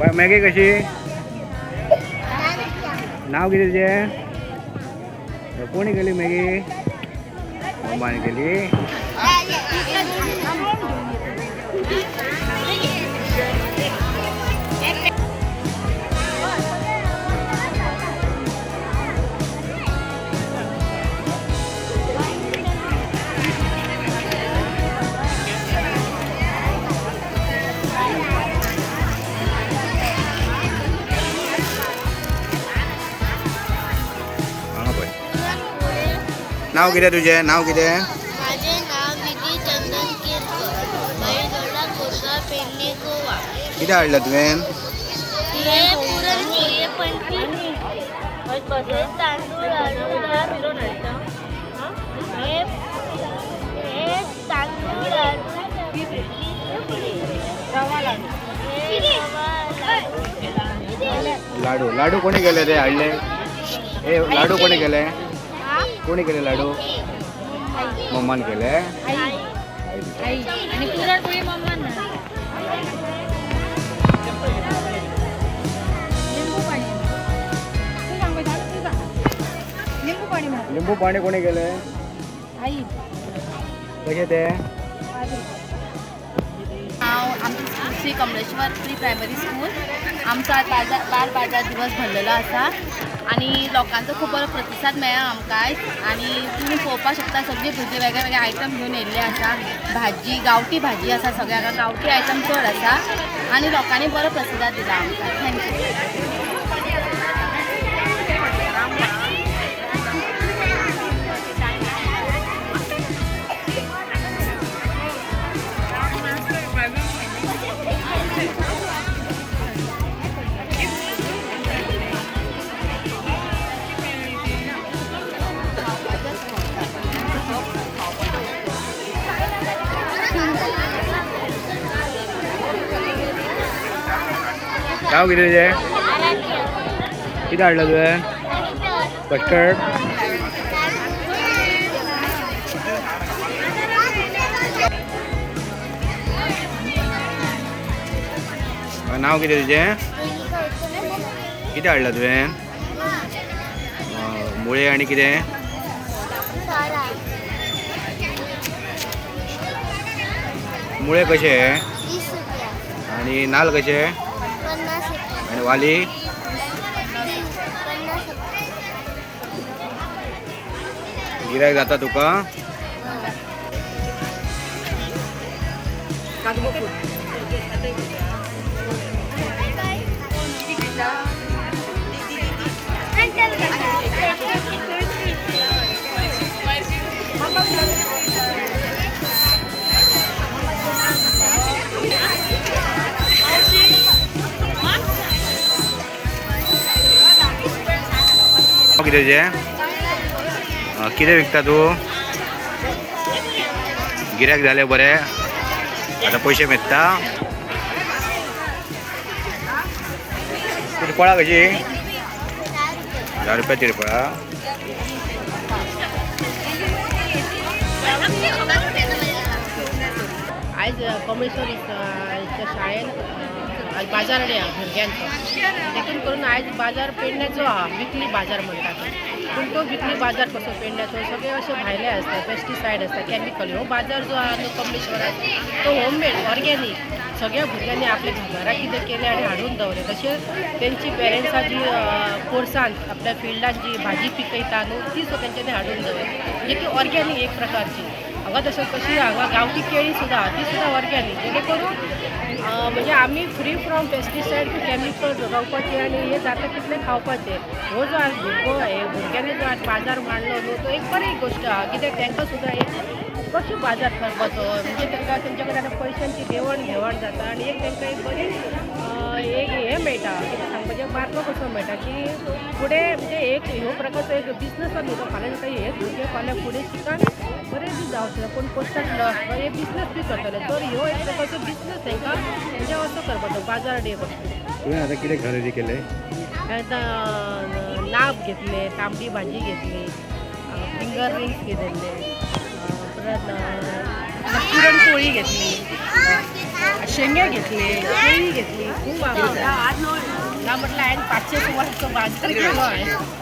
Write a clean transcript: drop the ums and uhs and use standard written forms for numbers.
Maggi कशी? नाव कितें तुजें? कोणी केली मॅगी? मम्माने केली. हांगा पळय. नाव कितें तुजें? नाव कितें? माझे नाव विधी चंदन केरकर, बैलगोडा, कोरगांव, पेडणे, गोवा. कितें हाडलां तुवें? हे पुरणपोळी, पणटी, हे तांदूळ लाडू, हे हे तांदूळ लाडू, रवा लाडू, हे रवा लाडू. लाडू. लाडू कोणी केले ते हाडले? हे लाडू कोणी केले? कोणी केले लाडू? मम्मान केले. आणि पुरणपोळी मम्मान. लिंबू पाणी तू सांग बाई, तू सांग. लिंबू पाणी म्हण. लिंबू पाणी कोणी केले? आई. कशें ते? हांव आमची school Shri Kamleshwar pre primary school. आमचो आज बाजार बाल बाजार दिवस भरलेलो आसा आनी लोकांचो खूब बरो प्रतिसाद मेळ्ळा आमकां आयज. आनी तुमी पळोवपाक शकता, सगळीं भुरगीं वेगळे वेगळे आयटम घेवन येयल्ले आसा. भाजी, गांवठी भाजी आसा, सगळ्याक गांवठी आयटम चड आसा आनी लोकांनी बरो प्रतिसाद दिला आमकां. Thank you. नाव कितें तुजें? कितें हाडलां तुवें? कस्टर्ड. नाव कितें तुजें? कितें हाडलां तुवें? मुळे आनी कितें? मुळे कशे? आनी नाल्ल कशे? 50 रुपया. आनी वाली? 50 रुपया. गिरायक जाता तुका? कितें तुजें? कितें विकता तूं? गिरायक जालें बरें? आतां पयशे मेळटा? तिरपळा कशी? 10 रुपया तिरपळा. आयज कमळेश्वर शाळेन आयज बाजार डे आहा भुरग्यांचो. देखून करून आयज बाजार पेडण्याचो आहा, विकली बाजार म्हणटा तो. पूण तो विकली बाजार कसो पेडण्याचो सगळे अशे भायले आसता, पेस्टिसायड आसता, केमिकल. हो बाजार जो आहा न्हू कमलेश्वराक, तो होममेड ऑर्गेनीक. सगळ्या भुरग्यांनी आपल्या घरा कितें केलें आनी हाडून दवरलें. तशेंच तेंची पेरंट्सां जी पोरसान आपल्या फिल्डान जी भाजी पिकयता न्हू, ती सुद्दां तेंच्यांनी हाडून दवरली. म्हणजे ती ऑर्गेनीक एक प्रकारची. हांगा तशें कशी हांगा गांवठी केळी सुद्दां आहा, ती सुद्दां ऑर्गेनीक. जेणे करून म्हणजे आमी फ्री फ्रॉम पेस्टिसायड केमिकल रावपाचें आनी हें जाता तितलें खावपाचें. हो जो आज भुरगो हे भुरग्यांनी जो आज बाजार मांडलो न्हू, तो एक बरी गोश्ट आहा. कित्याक तांकां सुद्दां एक कशें बाजार करपाचो, म्हणजे तांकां तेंच्या कडेन आतां पयशांची देवण घेवण जाता आनी एक तांकां एक बरी एक हें मेळटा, कितें सांगपाचें, मार्ग कसो मेळटा की फुडें. म्हणजे एक ह्यो प्रकारचो एक बिजनस न्हू तो. फाल्यां ताका हे भुरगे फाल्यां फुडें शिकान बरें बी जावं शकता, कोण पोस्टाक हे बिजनस बी करतले. तर ह्यो एक प्रकारचो बिजनस तांकां म्हणजे असो करपाचो बाजार डे कसो. तुवें आतां कितें खरेदी केलें? आतां नाब घेतले, तांबडी भाजी घेतली, फिंगर रिंग्स घेतले, परत पुरणपोळी घेतली. शेंगे घेतले, केळी घेतली, खूब आहा. ना म्हटलं हांवें 500 सुमारचो बाजार केलो हांवें.